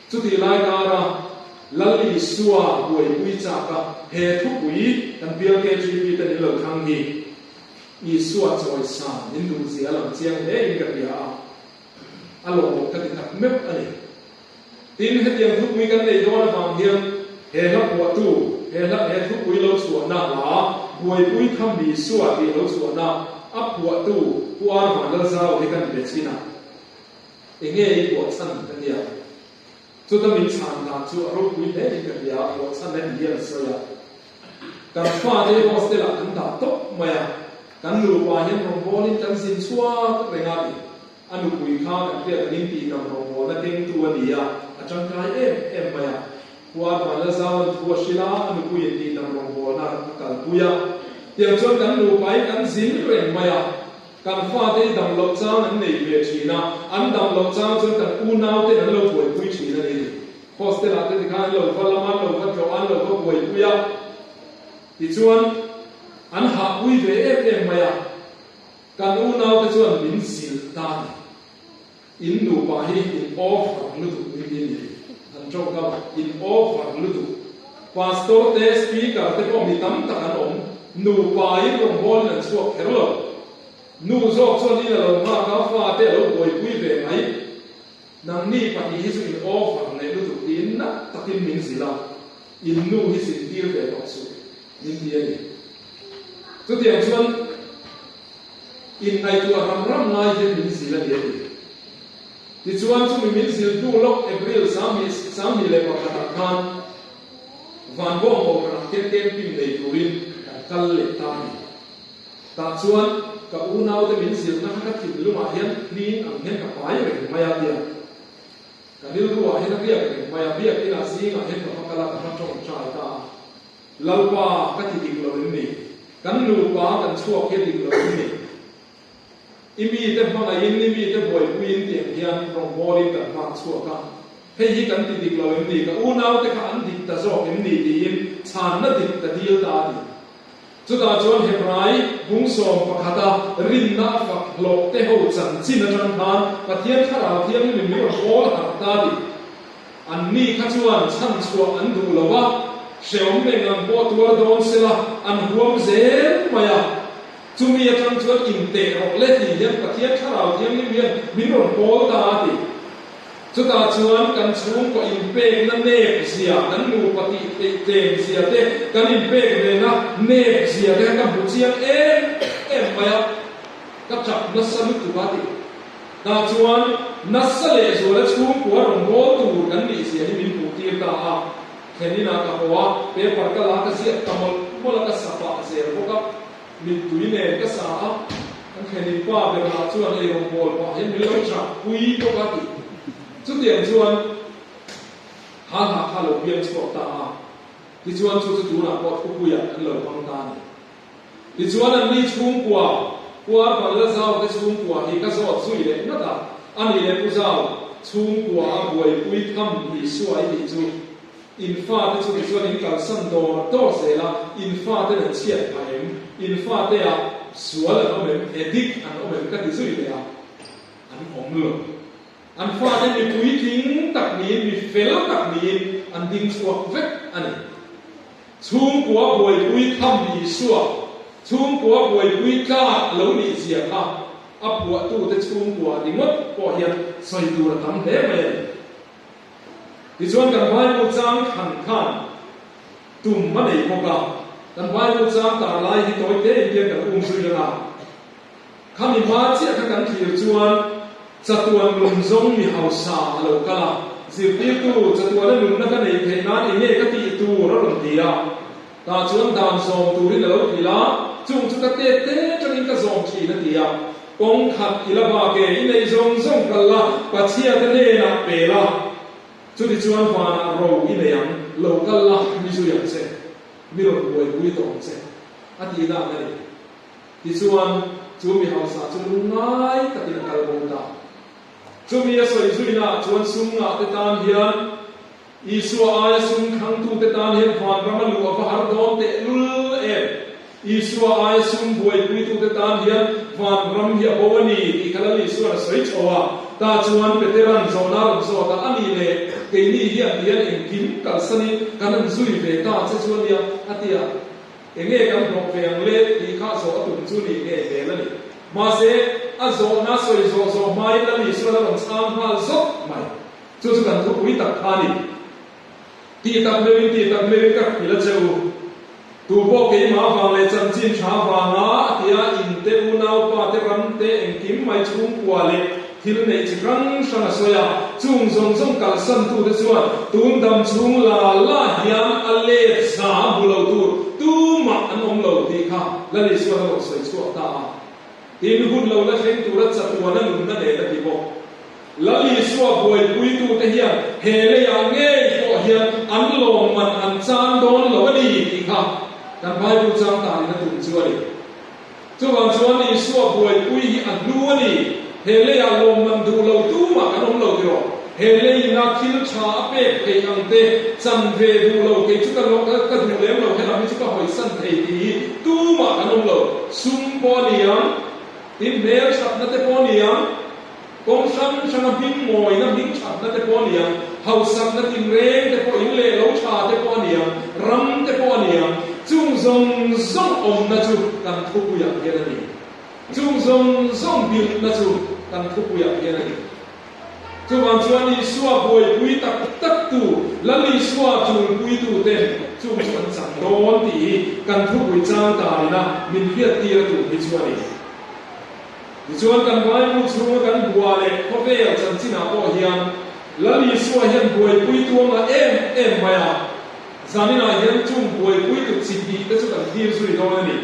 Chutih lai kara Lal Isua buaipui chaka he thupui kan bial KGP ten in lo thlang hi Isua chawisan in duh zia a lang chiang hle in ka hria a, a lawmawm ka ti tak meuh a ni. Tin, hetiang thupui kan nei dawn avang hian he hla phuahtu, he hla he thupui lo chhuahna hla buaipui tham Isua tih lo chhuahna a phuahtu Pu Arvan Lalzau hi kan be chin a. Enge i phuah chhan ka tia. Chuta min chhan dan chu a ropui hle in ka hria a, phuah chhan heti hian a sawi a. Kan fate hostel ah kan dah tawp mai a, kan nupa hian rawngbawlin kan zin chhuak reng a ti. A nupui kha kan hriat angin tihdam rawngbawlna kengtu a ni a, a tangkai em em mai a. Khuar Vanlalzauan thu a hrilh a, a nupuiin tihdam rawngbawlna a kalpui a. Tiang chuan kan nupain kan zin reng mai a, kan fate hi dam loh chang an nei ve thin a, an dam loh chang chuan kan unauten an lo buaipui thin a ni. Hostel-ah te tikhan an lo va lam a, an lo va tlawh a, an lo va buaipui a. Tichuan, an hahpui ve em em mai a. Kan unaute chuan min zilh ta a ni. In nupa hi in over lutuk min ti a ni. An tawngkam a, in over lutuk. Pastor te, speaker te pawh mi tam tak an awm. Nupa in rawngbawlin an chhuak kher lo. Nu zawk chuan in a lo nghak a, fate a lo buaipui ve mai. Nangni pahnih hi chu in over leh lutuk tiin nat takin min zilh a, in nu hi zintir ve tawh suh min ti a ni. Chutiang chuan inngaihtuah ram ram lai hian min zil a ni a ti. Tichuan chumi min zil hnu lawk April 2021 ah khan Vanbawng Kohhranah khian camping nei turin kan kal leh ta a ni. Tah chuan ka unaute min zilna kha ka thinlungah hian hling ang hian ka pai reng mai a tia. Ka rilruah hian a riak reng mai a, biakinah zingah hian ka va kal a, ka va tawngtai ta a. Lalpa ka ti dik lo em ni? Kan nupa kan chhuak hi a dik lo em ni? I mite hmangaihin, i mite buaipuiin tiang hian rawngbawlin kan vak chhuak a, hei hi kan ti dik lo em ni, ka unaute kha an dik ta zawk em ni tiin chhanna dik ka dil ta a ti. Chutah chuan Hebrai bung 11-a rinna a fak hlawh te ho chanchin atang khan Pathian Thlarau Thianghlimin min rawn hawl harh ta ti. Anni kha chuan chhanchhuah an duh lo a, hreawm leh ngang pawh tuar dawn sela an huam zel mai a. Chumi atang chuan inteh rawh le tih hian Pathian Thlarau Thianghlim hian min rawn hawl ta a ti. Chutah chuan kan chhungkaw inpekna nep zia, kan nupa tih theih tlem zia te, kan inpek vena nep zia te kha ka hmu chiang em em mai a, ka tap nasa lutuk a ti. Tah chuan nasa lehzuala chhungkua rawn bawl tur kan nih zia hi min hmuhtir ta a. Thleninah ka haw a, paper ka la ka ziak ta mawlh mawlh a, ka sa pah zel bawk a. Mittui nen ka sa a, kan thlenin pa ber lah chuan eirawng bawl pah hian min lo chah pui bawk a tih. Chutiang chuan ha hna kha lo piang chhuak ta a, tichuan chu chu tunah pawh thupuiah kan lo hmang ta a ni. Tichuan an ni chhungkua, Puar Vanla Zau te chhungkua hi ka zawt zui leh ngat a, a ni leh Pu Zau chhungkua a buaipui tham Isua i tih chu In fate chu tichuan in kalsan dawr dawr zel a, in fate nan chhiat phah em? In fate ah sual an awm em? Addict an awm em? Ka ti zui leh a, an awm lo. An fate mi puitling tak niin, mi fel tak niin an ding chhuak vek a ni. Chhungkua buaipui tham Isua, chhungkua buaipui tlak lo nih zia kha a phuahtute chhungkua ringawt pawh hian sawi tur a tam hle mai a ni. Tichuan kan Bible chang thlan khan tum a nei bawk a, kan Bible chang tar lai hi tawi te in hian kan um zui lang a. Khami hma chiah kha kan thlir chuan chatuan nun zawng mi hausa a lo kal a, zirtirtu chatuana nunna ka neih theih nan enge ka tih tur a rawn ti a. Tah chuan dan zawm turin a lo hrilh a, chung chu ka tet te tangin ka zawm thin a ti a. Kawng khat i la bak e, i neih zawng zawng kal la, Pathiate hnenah pe la, chutichuan vanah ro i nei ang, lo kal la, mi zui ang che, mi rawn buaipui tawh ang che, a tih dan a ni. Tichuan, chu mi hausa chu lungngai takin a kal bo ta. Chumi a sawi zuinaah chuan sum ngahte tan hian Isua aia sum thlangtute tan hian vanram a luh a va har dawn tehlul em? Isua aia sum buaipuitute tan hian vanram hi a bo a ni tih kha Lal Isua'n a sawi chho a. Tah chuan Petera'n zawhna a rawn zawt a, A nih le, keini hian tian engkim kalsanin kan han zui ve ta che chu a nia, a ti a. Enge kan hlawh ve ang le tih kha zawh a tum chu ni ngei hmel a ni. Mahse, a zawhna sawi zawh zawh hmain Lal Isua'n a rawn chhang nghal zawk mai. Chu chu kan thupui tak kha a ni. Tih tak meuhin tih tak meuhin ka hrilh a che u. Tu pawh keimah vang leh chanchin tha vanga a tia in te unaupa te ram te engkim mai chhungkua leh thil neih chi hrang hrang a sawi a, chung zawng zawng kalsan tute chuan tun dam chhung la la hian a let za hmu lo tur tumah an awm lo tih kha Lal Isuan a rawn sawi chhuak ta a. Tin, hun lo la thleng tura chatuana nunna nen a ti bawk. Lal Isua buaipuitute hian he leiah ngei pawh hian an lawmman an chan dawn lo a ni tih kha kan Bible chang tanin a tum chu a ni. Chuvang chuan Isua buaipui hi a hnu a ni. He leiah lawmman duh lo tumah kan awm lo tiraw? He leiina thil tha a pek theih ang te chan ve duh lo kei chu ka ka duh lem lo, helam hi chu ka hawisan thei tih hi tumah kan awm lo. Sum pawh a ni ang, tin hmelthatna te pawh a ni ang. Kawng hrang hranga hming mawina hming thatna te pawh a ni ang, hausakna tinreng te pawh, in leh lo tha te pawh a ni ang, ram te pawh a ni ang, chung zawng zawng awmna chu kan thupuiah hian a ni. Chung zawng zawng bilhna chu kan thupuiah hian a ni. Chuvang chuan Isua buaipui tak tak tu, Lal Isua chulpuitu ten chung chu an chak dawn tih hi kan thupui chang tarina min hriattir a tum hi chu a ni. Tichuan kan Bible chhunga kan bua leh khawvel chanchinah pawh hian Lal Isua hian buaipui tu a ngah em em mai a, zaninah hian chung buaipui tu chi hnih te chu kan thlir zui dawn a ni.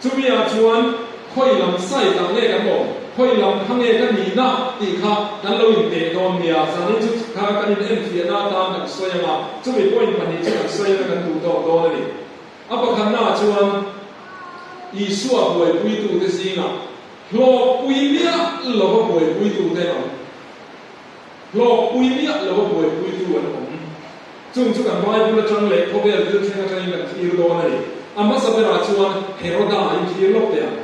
Chumi ah chuan khawi lam side ah nge kan awm, khawi lam kha nge ka nihna tih kha kan lo inteh dawn nia, zanin chu kha kan in enfiahna atan kan sawi ang a, chumi point pahnih chu kan sawi anga kan duh tawk dawn a ni. A pakhatnaah chuan. Isua buaipuitute zingah hlawkpui miah lova buaipuitute an awm. Hlawkpui miah lova buaipuitu an awm. Chung chu kan Bible atang leh khawvel thil thleng atangin kan thlir dawn a ni. A hmasa berah chuan Heroda a inthlir lawk teh ang.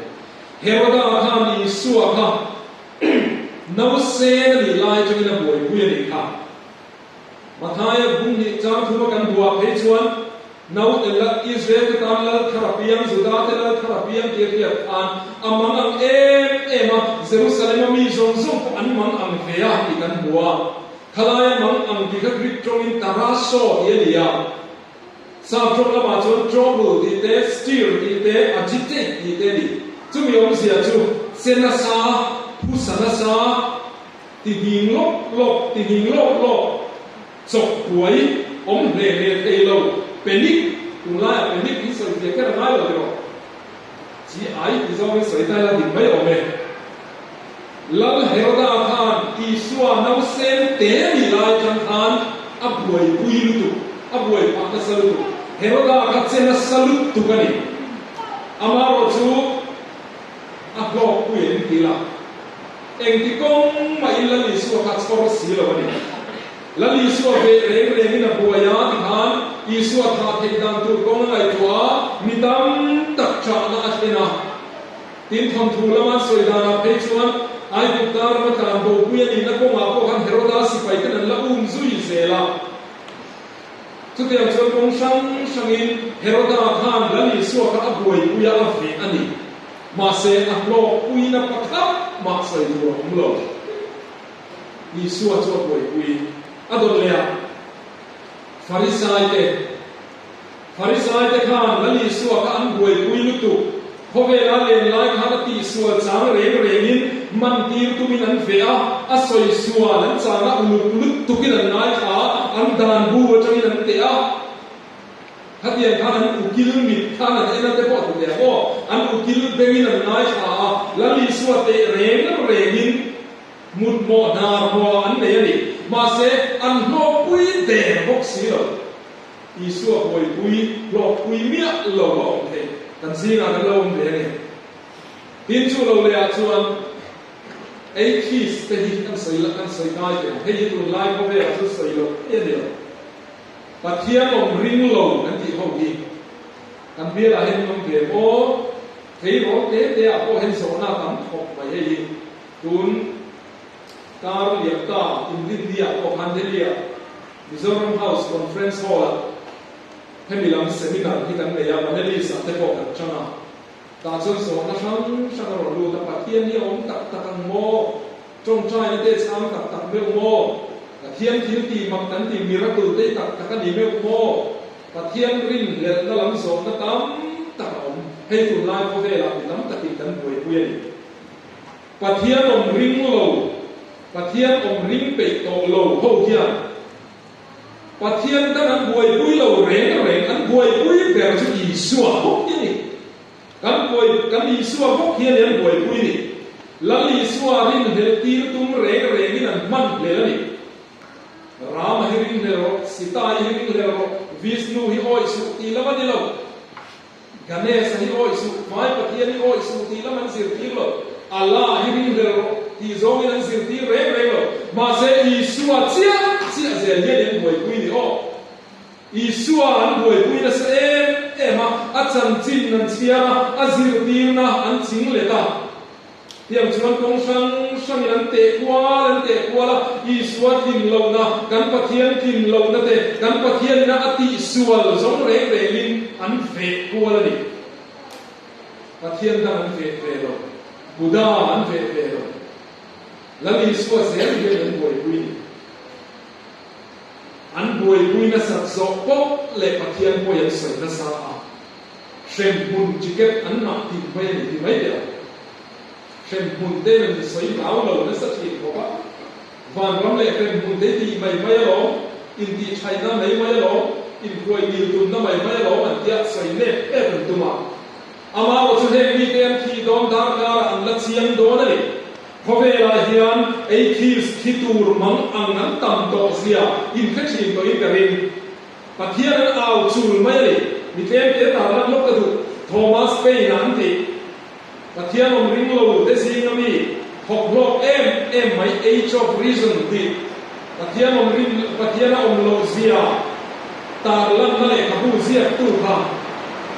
Heroda khan Isua kha nausen a nih lai atangin a buaipui a nih kha. Mathaia bung hnih chang thuma kan buah phei chuan Naute lal Israel te tan lal thar a piang, Juda te lal thar a piang tih a hriat khan a mang ang em em a, Jerusalem a mi zawng zawng pawh an mang ang ve a tih kan hmu a. Khalaia mang ang tih kha Greek tawngin tarasso tih a ni a. Sap tawng lamah chuan trouble tih te, stir tih te, agitate tih te a ni. Chumi awmzia chu che nasa, phusa nasa, ti hning lawk lawk, ti hning lawk lawk, chawk buai awm hle hle thei lo, panic, tunlaiah panic hi sawi fiah kher a ngai lo tiraw? Chi ai ti zawngin sawi ta ila dik mai awm e. Lal Heroda khan Isua nausen te ni lai atang khan a buaipui lutuk, a buai phah nasa lutuk. Heroda kha che nasa lutuk a ni. Amaherawh chu a hlawkpui an inti la. Engti kawng mahin Lal Isua kha chhawr si lo a ni. Lal Isua ve reng rengin a buai a ti khan Isua thah theih dan tur kawng a ngaihtuah a, mi tam tak ṭahna a thlen a. Tin, thawnthu lama an sawi danah phei chuan Aigupta rama tlan bopui a nihna kawngah pawh khan Heroda sipaiten an la um zui zel a. Chutiang chuan kawng hrang hrangin Heroda khan Lal Isua kha a buaipui a, a veh a ni. Mahse, a hlawkpuina pakhat mah sawi tur a awm lo. Isua chu a buaipui a dawn leh a. Farisaite, Farisaite khan Lal Isua kha an buaipui lutuk. Khawvela len lai khan a tihsual chang reng rengin man tir tumin an veh a, a sawi sual an chang a, uluk lutukin an ngaithla a, an dan bu atangin an teh a. Khatiang khan an ukil mit khan an en a te pawh a ti teh maw? An ukil bengin an ngaithla a, Lal Isua teh reng rengin mutmawh hnar hmuah an nei a ni. Mahse, an hlawkpui der bawk si lo. Isua buaipui hlawkpui miah lo a awm theih. Kan zingah kan lo awm ve a ni. Tin, chu lo lehah chuan atheist te hi kan sawi kan sawi kai teh ang. Hei hi tunlai khawvelah chu sawi loh theih a ni lo. Pathian awm ring lo kan tih ho hi kan bialah hian in awm ve maw? Tleirawl te te ah pawh hian zawhna a tam khawp mai hei hi. Tun kar liam ta Inrinni ah pawh khan Delhi ah Mizoram House Conference Hall ah hemi lam seminar hi kan nei a, panelist ah te pawh kan chang a. Tah chuan zawhna hrang hrang a rawn lut a, Pathian hi a awm tak tak ang maw? Tawngtaina te chhang tak tak meuh maw? Pathian thil tih mak kan tih miracle te tak tak a ni meuh maw? Pathian rinhlelhna lam zawhna tam tak a awm. Hei tunlai khawvelah mi tam takin kan buaipui a ni. Pathian awm ring lo, Pathian awm ring peih tawh lo ho hian Pathian dang an buaipui lo reng reng, an buaipui ber chu Isua bawk hi a ni. Kan buai, kan Isua bawk hi a ni an buaipui ni. Lal Isua rinhlelh tir tum reng rengin an hman hlel a ni. Rama hi ringhlel rawh, Sita hi ringhlel rawh, Vishnu hi awih suh tih lam a ni lo. Ganesha hi awih suh, Hmai Pathian hi awih suh tih lam an zirtir lo. Allah hi ringhlel rawh tih zawngin an zirtir reng reng lo. Mahse Isua chiah chiah zel hian an buaipui ni aw. Isua an buaipui nasa em em a, a chanchin an chhiar a, a zirtirna an ching let a. Tiang chuan kawng hrang hrangin an teh kual an teh kual a, Isua tlin lohna, kan Pathian tlin lohna te, kan Pathianina a tihsual zawng reng rengin an veh kual a ni. Pathian dang an veh ve lo, Buddha an veh ve lo, Lal Isua zel hian an buaipui ni. An buaipui nasat zawh pawh leh Pathian pawi an sawi nasa a, hremhmun ticket an ngah tih mai a ni ti mai teh ang. Hremhmun te an sawi hlau lo nasa thin khawp a, vanram leh hremhmun te tih mai mai alawm, intihṭhaihna mai mai alawm, inhruai dil tumna mai mai alawm an tia sawi nep nep an tum a. Amaherawh chu heng mite an thih dawn darkarah an la chiang dawn a ni. Khawvelah hian atheist thi tur mang ang an tam tawh zia inhre thin tawhin ka ring. Pathian an au chul mai a ni. Mi tlem te tar lan lawk ka duh. Thomas Paine an tih Pathian awm ring lo te zinga mi thawk hlawk em em mai Age of Reason tih Pathian awm rin Pathian a awm loh zia tarlanna lehkhabu ziaktu kha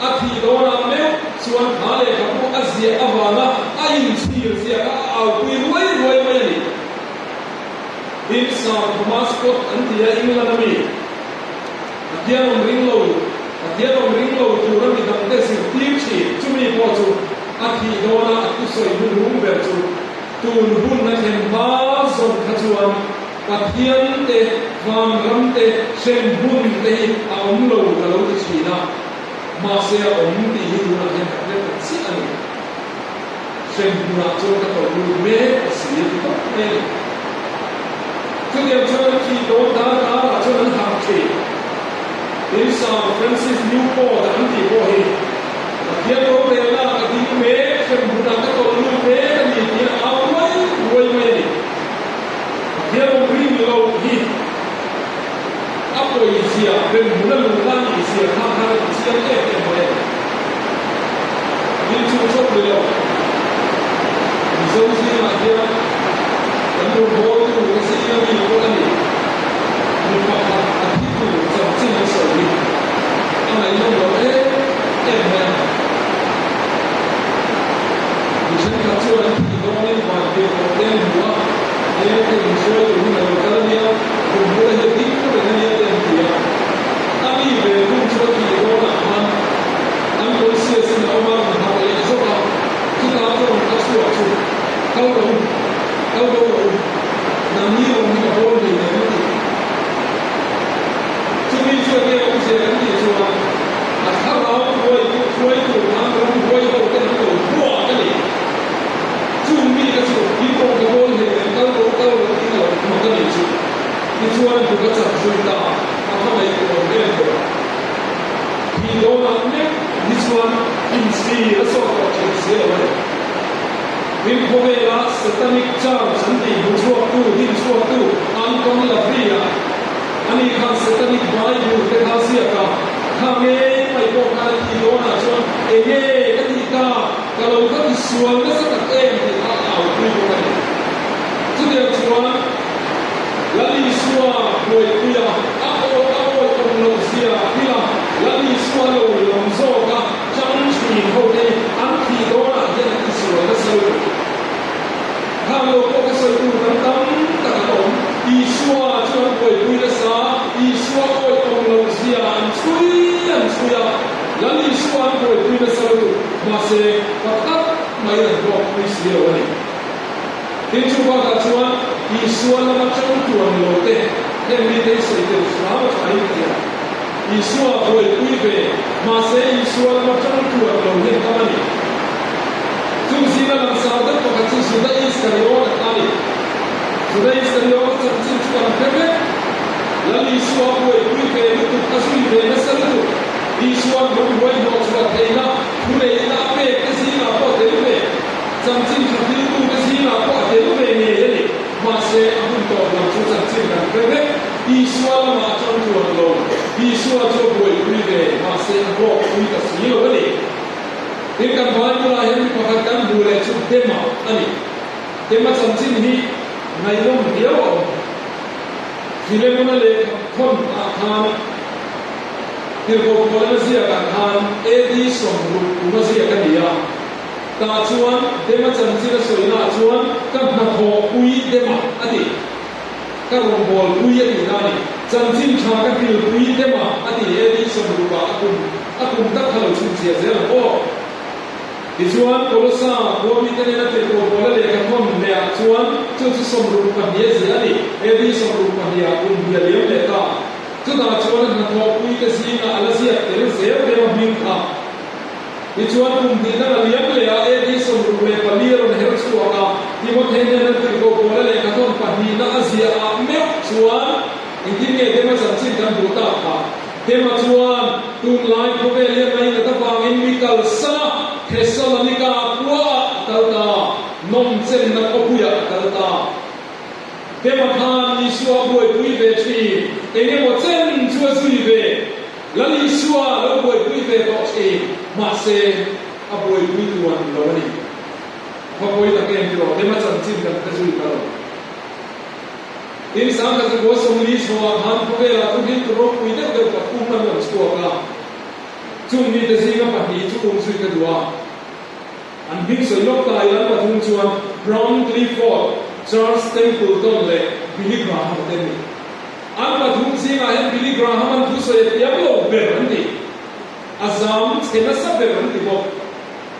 a thih dawnah meuh chuan kha lehkhabu a ziah avanga a inchhir zia kha a aupui ruai ruai mai a ni. Tin, Sir Thomas Scott an ti a, England a mi Pathian awm ring lo Pathian awm ring lo tura midangte zirtir thin chumi pawh chu a thih dawna a thusawi hnuhnung ber chu tun hun a thlen hma zawng kha chuan Pathian te, vanram te, hrem hun te hi a awm lo ka lo ti thin a, mahse a awm tih hi tunah hian ka hre ta chiah a ni. Hrem hunah chuan ka tawlh lut mek a si a ti tawp mai a ni. Chutiang chuan an thih dawn dar karah chuan an harh thin. Tin, Sir Francis Newport an tih pawh hi Pathian rorelna ka ding mek, hrem hunah ka tawlh lut mek a ni tiin a au ruai ruai mai a ni. Pathian awm rin loh hi a pawizia, remhmun a luhna a nihzia kha khan a tichiang em em mai a ni. Tin chu chawp ni lo, Mizo zingah hian kan rawngbawltu ka zinga mi pawh a ni. Mi pakhat a thi tur chanchin an sawi hi a ngaihnawm lo em em mai a. Mi thenkhat chuan an thih dawnin van tirhkoh te an hmu a, he ka inhruai tur hi na lo kal a nia, kum bula hi a ding reng a nia te an ti a. A mi ve hun chu a thih dawnah khan unconscious in a awm a, rawn harh leh zawk a, chutah chuan a chhuak chu, Kal rawh u, kal bo rawh u, nangni rawng hi ka bawl hlei nem a ti. Chumi chu enge awmzia kan tih chuan a thlarau hruaitu hruaitu khan ramhuai ho ten an lo hmuak a ni. Chung mi te chu in rawng ka bawl hlei nem kal rawh u kal rawh u tiin a lo hmuak a nih chu. Tichuan a buk a chak zui ta a hmangaih tur awm em bawk. Thih dawnah meuh hi chuan inchhir a sawt tawh thin si lo a ni. Tin khawvela Satanic Church an tih hmu chhuaktu, din chhuaktu Anton LaVey-a ani khan Satanic Bible te kha ziak a, kha ngei mai pawh khan a thih dawnah chuan enge ka tih ta, ka lo ka ti sual nasa tak em tih kha a aupui bawk a ni. Chutiang chuan Lal Isua buaipuia a aw a awi awm loh zia thila Lal Isua lo lam zawka chang thin ho te hi an thih dawnah hian an tisual nasa lutuk. Khang lo pawh ka sawi tur kan tam tak an awm. Isua chu an buaipui nasa, Isua awi awm loh zia an chhui an chhui a, Lal Isua an buaipui nasa lutuk. Mahse, pakhat mai an hlawkpui si lo a ni. Tin, chu bakah chuan Isua lama changtuan lo te heng mite hi sawi tel hram a tha in ka hria. Isua buaipui ve, mahse Isua lama changtuan lo hi an tam a ni. Chung zinga langsar deuh pakhat chu Juda Iskariot a kha a ni. Juda Iskariot a chanchin chu kan hre vek. Lal Isua buaipui ve lutuk, a zui ve nasa lutuk. Isua'n ramhuai hnawhchhuah theihna thuneihna a pek te zingah pawh a tel ve. Chanchin tha thiltute zingah pawh a tel ve ngei a ni. Mahse, a hun tawp lam chu chanchin kan hre vek. Isua lamah a chang chuan lo. Isua chu a buaipui ve, mahse a hlawkpui ta si lo a ni. Tin, kan Bible-ah hian mi pakhat kan hmuh leh chu Dema a ni. Dema chanchin hi ngaihnawm viau a awm. Filemona lehkha thawn ah khan Tirhkoh Paulana ziakah khan AD 60 kuma ziak a ni a. Tah chuan Dema chanchin a sawinaah chuan ka hnathawh pui Dema a ti. Ka rawnbawl pui a tihna a ni. Chanchin tha ka hrilh pui Dema a ti AD 60 ah a kum a kum tak kha lo chhunchhiah zel ang aw. Tichuan Kolosa khua mite nena tirhkoh Paula lehkha thawn lehah chuan chu chu 62 a ziah a ni. AD 62 ah kum hnih a liam leh ta. Chutah chuan a hnathawh puite zingah a la ziak tel zel Dema hming kha. Tichuan kum hnih dang a liam leh a, AD 64 a rawn her chhuak a, Timothea hnena tirhkoh Paula lehkha thawn pahnihna a ziah ah meuh chuan engtin nge Dema chanchin kan hmuh tak kha? Dema chuan tunlai khawvel hi a ngainat avangin mi kalsan a, Thessalonika khuaah a kal ta, nawmchenna khawpuiah a kal ta. Dema khan Isua a buaipui ve thin, engemaw chen chu a zui ve. Lal Isua lo buaipui ve tawh thin, mahse a buaipui tuan lo a ni. A va pawi tak em tiraw, hema chanchin kan hre zui ta lo. Tin, Sangkhat 40 chhoah khan khawvelah chu hriltu ropui deuh deuh pathum an rawn chhuak a, chung mite zinga pahnih chu um zui ka duh a. An hming sawi lawk ta i an pathum chuan Brown Clifford, Charles Templeton leh Billy Graham te an ni. An pathum zingah hian Billy Graham an thusawi a thiam lo ber an ti. A zam chhe nasa ber an ti bawk.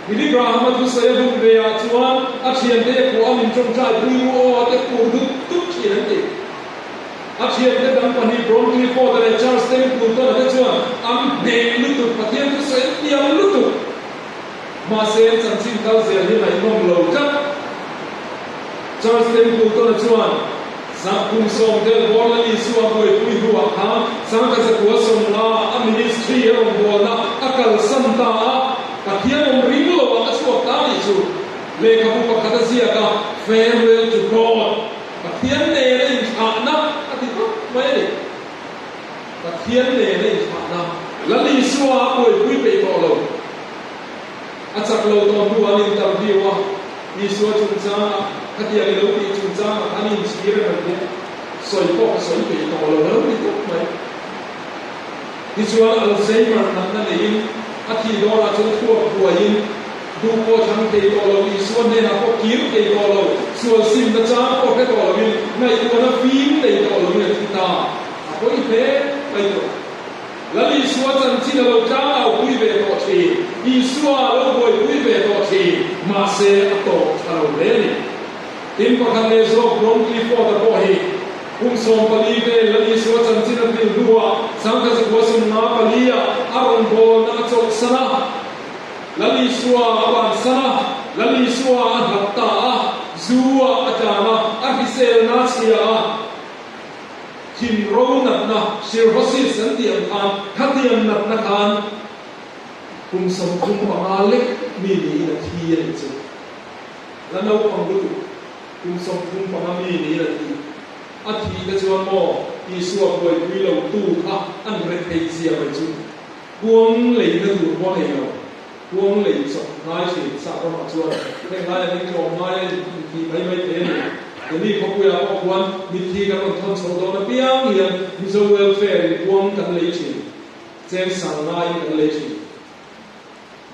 Billy Graham a thusawi a hun ve ah chuan a thiante a kuah a min tawngtai pui ru aw a te kur dup dup thin an ti. A thiante dang pahnih Brown Clifford-a leh Charles Templeton-a te chuan an hneh lutuk, Pathian thusawi an tiam lutuk. Mahse chanchin kal zel hi ngaihnawm lo tlat. Charles Templeton-a chuan Zahkum sawm tel bawr la Isua buaipui hnuah khan 1950 a ministry a rawn bualna a kalsan ta a, Pathian awm ring loah a chhuak ta nih chu. Lehkhabu pakhat a ziak a, Farewell to God, Pathian nena inthlahna a ti tawp mai a ni. Pathian nena inthlahna. Lal Isua a buaipui peih tawh lo. A chak lo tawh hnuah an interview a, Isua chungchangah khatiang i lo tih chungchangah khan inchhir em an tia, sawi pawh ka sawi peih tawh lo a lo ti tawp mai. Tichuan Alzheimer natna neiin a thih dawnah chuan thuak buaiin duh pawh thlang thei tawh lo, Isua hnenah pawh kir thei tawh lo, sual simna chang pawh hre tawh loin ngaihtuahna fim nei tawh loin a thi ta. A pawi hle mai tawh. Lal Isua chanchin a lo tlangau pui ve tawh thin, Isua a lo buaipui ve tawh thin, mahse a tawp tha lo hle a ni. Tin, pakhat leh zawk Brom Clifford-a pawh hi kum 14 vel Lal Isua chanchin a hril hnuah 1954 ah a rawn bawlna a chawlhsan a, Lal Isua a bansan a, Lal Isua a hlat ta a, zu ah a tlan a, a hriselna a chhia a. Thin ro natna, cirrhosis, an tih ang khan khatiang natna khan kum 35 lek mi niin a thi a nih chu. La naupang lutuk kum 35 mi niin a thi. A thih te chuan maw Isua buaipui lo tu kha an re theih zia mai chu. Kuang leina tur pawh a nei lo. Kuang lei chawp ngai thin sap ramah chuan heng lai an intlawm ngai a inti mai mai thei a ni. Delhi khawpuiah pawh khuan mitthi kan rawn thawn chho dawn apiang hian Mizo Welfare in kuang kan lei thin, cheng sang ngaiin kan lei thin.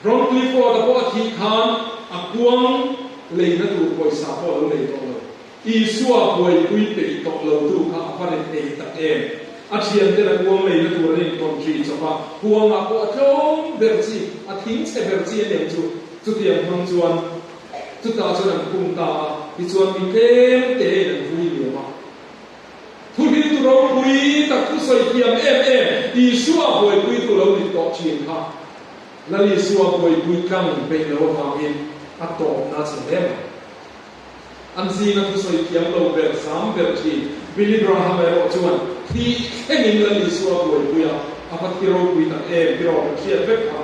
Brown Clifford-a pawh a thih khan a kuang leina tur pawisa pawh a lo nei tawh lo. Isua buaipui peih tawh lo tu kha a va ri thei tak em? A thianten a kuang leina tur an intawn ṭi chawp a, kuangah pawh a tlawm ber chi, a thing chhe ber chi a ni ang chu. Chutiang hmang chuan chutah chuan an khung ta a, tichuan mi tlem tein an vui liam a. Thuhriltu ropui tak thusawi thiam em em Isua buaipuitu lo ni tawh ṭhin kha Lal Isua buaipui tlang peih lo avangin a tawpna a chhe hle mai. An zinga thusawi thiam lo ber zam ber thin Billy Graham erawh chuan thi thlengin Lal Isua a buaipui a, a va thi ropui tak em tiraw kan hriat vek kha.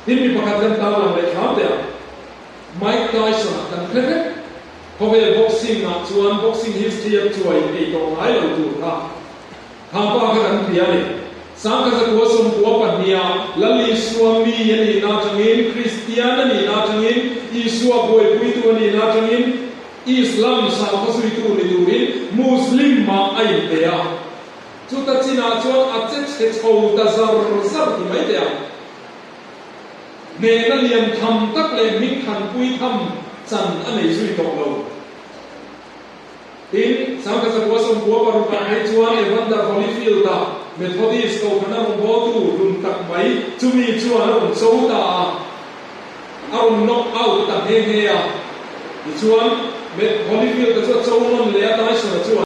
Tin mi pakhat kan tarlang leh hram teh ang. Mike Tyson-a kan hre vek. Khawvel boxing ah chuan boxing history a chuai ei tawh ngai lo tur kha. Thangpa kha kan hria a ni. 1992 ah Lal Isua mi a nihna atangin, Kristian a nihna atangin, Isua buaipuitu a nihna atangin Islam sakhaw zuitu ni turin Muslim mah a inpe a. Chuta chinah chuan a che chhe chho ta zar zar ti mai teh ang. Hnehna lian tham tak leh hming thanpui tham chan a nei zui tawh lo. Tin, 1996 ah phei chuan Evander Holyfield-a Methodist kohhrana rawngbawltu hlun tak mai chumi chuan a rawn cho ta a, a rawn knock out ta nghe nghe a. Tichuan, Holyfield-a chu a cho nawn leh a, Tyson-a chuan.